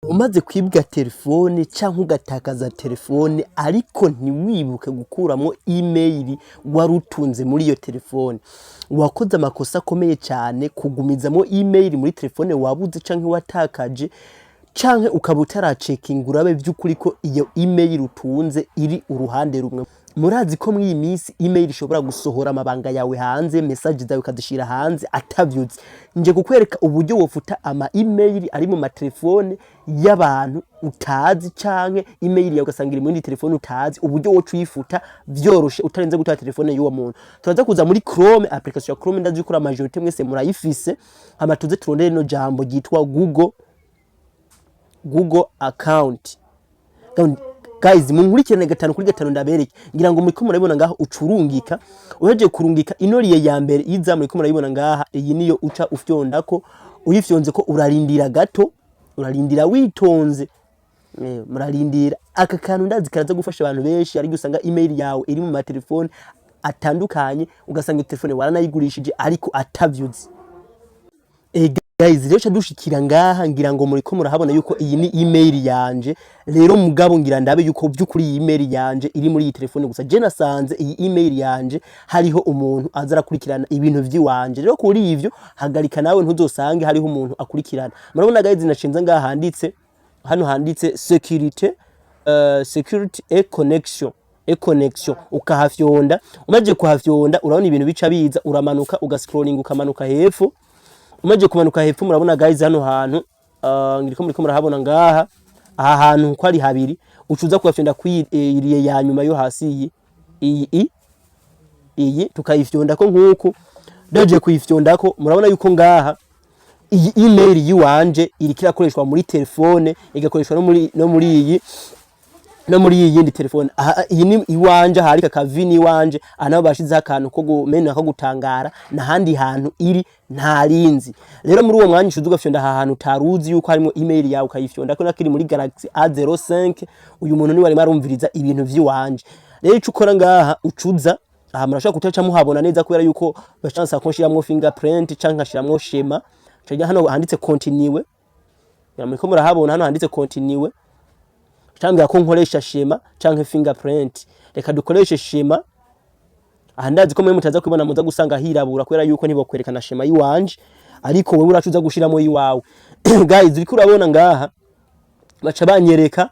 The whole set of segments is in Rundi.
Umaze kwibwa telefone canke ugatakaza telefone, ariko ntiwibuke gukuramwo email wari utunze muri iyo telefone, wakoze amakosa akomeye cane. Kugumizamwo email muri telefone wabuze canke watakaje, canke ukaba utaracekinga urabe vy'ukuri ko iyo email utunze iri uruhande rumwe. Murazi ko mw'iyi minsi email ishobora gusohora amabanga yawe hanze, message zawe ukazishira hanze atavyuzi. Nje kukwereka uburyo wofuta ama email ari mu matelefone y'abantu utazi, canke email yawe ugasanga iri mu yindi telefone utazi, uburyo woca uyifuta vyoroshe utarinze gutora telefone y'uwo muntu. Turaza kuza muri Chrome, application ya Chrome ndazi ko la majorité mwese murayifise. Hama tuze turondere rino jambo ryitwa Google account. Guys, munkurikirane gatanu kuri gatanu ndabereke. Ngira ngo muriko murabibona ngaha. Ucurungika, uhejeje kurungika ino lien ya mbere iza, muriko murabibona ngaha, iyi niyo uca ufyondako. Uyifyonze ko urarindira gato, urarindira witonze. Murarindira aka kantu, ndazi karaza gufasha abantu benshi. Ariko usanga email yawe iri mu matelefone atandukanye, ugasanga iyo telefone waranayigurishije ariko atavyuzi. Guys, rero dushikira ngaha, ngira ngo muriko murahabona yuko iyi ni email yanje. Rero mugabo ngira ndabe yuko vy'ukuri iyi email yanje iri muri iyi telefone gusa. Je nasanze iyi email yanje hariho umuntu aza arakurikirana ibintu vy'iwanje. Rero kuri ivyo hagarika nawe ntuzosange hariho umuntu akurikirana. Murabona guys, nashinze ngaha handitse, hano handitse sécurité, security et connexion, ukahafyonda. Umaze kuhafyonda urabona ibintu bica biza, uramanuka ugascrolling, ukamanuka hepfo. Umaze kumanuka hepfo murabona guys hano hantu, ngiriko muriko murahabona ngaha, aha hantu ko ari habiri, ucuza kugafyonda kwiriye ya nyuma yo hasi, iyi tukayifyonda ko nkuku. Daje kuyifyondako, murabona yuko ngaha iyi email yiwanje iriko irakoreshwa muri telefone, igakoreshwa no muri iyi yindi telefone. Aha iyi ni iwanje, hari kakavi ni iwanje. Aha nabo bashizeho akantu ko gumena ko gutangara, n'ahandi hantu iri ntarinzi. Rero muri uwo mwanya ushize ugafyonda aha hantu utaruzi yuko harimo email yawe, ukayifyonda ko nakiri muri Galaxy A05, uyu muntu niwe arimo arumviriza ibintu vy'iwanje. Rero ico ukora ngaha, ucuza aha, murashobora kutaca muhabona neza kubera yuko bashansa ko nshiramwo fingerprint canke nkashiramwo schéma. Caja hano handitse continue, muriko murahabona hano handitse continue, cambwira ko nkoresha schéma canke fingerprint. Reka dukoreshe schéma. Aha ndazi ko mwe mutaza kubibona, muza gusanga hirabura kubera yuko ntibokwerekana schéma yiwanje, ariko wewe uracuza gushiramo yiwawe. Guys, uriko urabona ngaha baca banyereka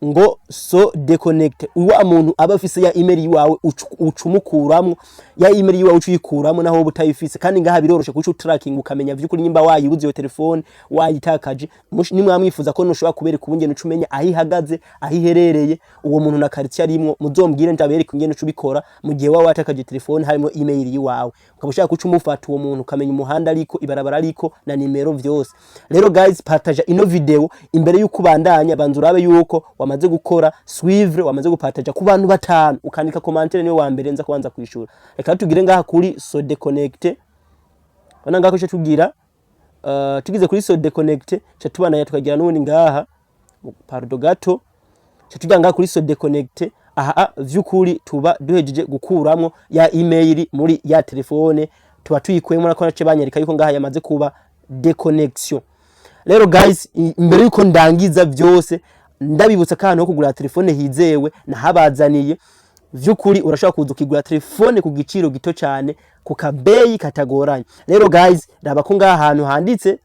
ngo se déconnecter. Uwa muntu aba afise ya email yiwawe, ucumukuramwo ya email yiwawe, ucuyikuramwo naho wowe utayifise. Kandi ngaha biroroshe kuco tracking, ukamenya vy'ukuri nyimba wayibuze iyo telefone, wayitakaje. Nimwa mwifuza ko nushobora kubereka ubungene uca umenya aho ihagaze, aho iherereye uwo muntu na quartier arimwo, muzombwire ndabereka ingene uca ubikora mu gihe waba watakaje telefone harimo email yiwawe, ukaba ushaka kuca umufata uwo muntu, ukamenya umuhanda ariko, ibarabara ariko na nimero vyose. Rero guys, partage ino video. Imbere yuko ubandanya, banza urabe yuko wamaze gukora suivre, wamaze gupartager ku bantu batanu, ukandika commentaire, niwe wa mbere nza kubanza kwishura. Reka tugire ngaha kuri se déconnecter. Ona ngaho tugira, tugize kuri se déconnecter, cha tubandanya tukagira n'ubundi ngaha, pardon gato, cha tugira ngaha kuri se déconnecter. Aha vy'ukuri tuba duhejeje gukuramwo ya email muri ya telefone, tuba tuyikuyemo nako nace banyereka yuko ngaha yamaze kuba déconnexion. Rero guys, imbere yuko ndangiza vyose, ndabibutsa ko ahantu ho kugura telefone hizewe nahabazaniye. Vy'ukuri urashobora kuza ukigura telefone ku giciro gito cyane, ku kabeyi katagoranye. Rero guys, raba ko ngaha hantu handitse,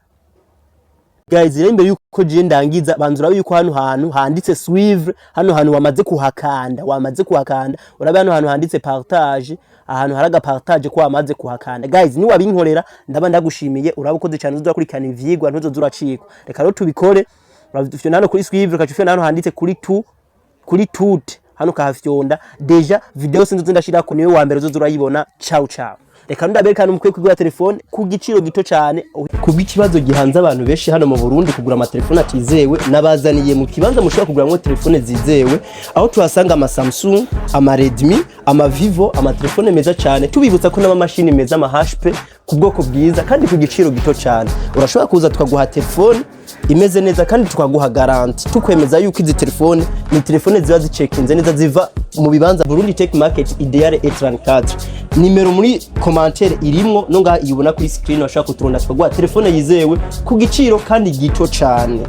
guys, rero imbere yuko je ndangiza, banza urabe yuko hano hantu handitse suivre, hano hantu wamaze kuhakanda. Wamaze kuhakanda, urabe hano hantu handitse partage, ahantu hari aga partage ko wamaze kuhakanda. Guys, ni wabinkorera ndaba ndagushimiye, uraba ukoze cyane. Uzakurikirana ivyigwa, ntuzoza uracikwa. Reka rero tubikore. Urafyonda hano kuri suivre, ukaca ufyonda hano handitse kuri tout, hano ukahafyonda. Déjà video sinzi ndashirako, niwe wa mbere uzoza urayibona. Ciao ciao. Reka ndabereka hano mukwiye kugura telefone ku giciro gito cyane. Kubw'ikibazo gihanze abantu benshi hano mu Burundi, kugura amatelefone atizewe, nabazaniye mu kibanza mushobora kuguramwo telefone zizewe, aho tuhasanga ama Samsung, ama Redmi, ama Vivo, amatelefone meza cyane. Tubibutsa ko n'amamashini meza, ama HP ku bwoko bwiza kandi ku giciro gito cyane. Urashobora kuza tukaguha telefone imeze neza kandi tukaguha garantie, tukwemeza yuko izi telefone ni telefone ziba zicekinze neza, ziva mu bibanza Burundi Tech Market, Ideal E34. Nimero muri commentaire irimwo no ngaha iyubona kuri screen, washaka kuturunda tukaguha telefone yizewe ku giciro kandi gito cyane.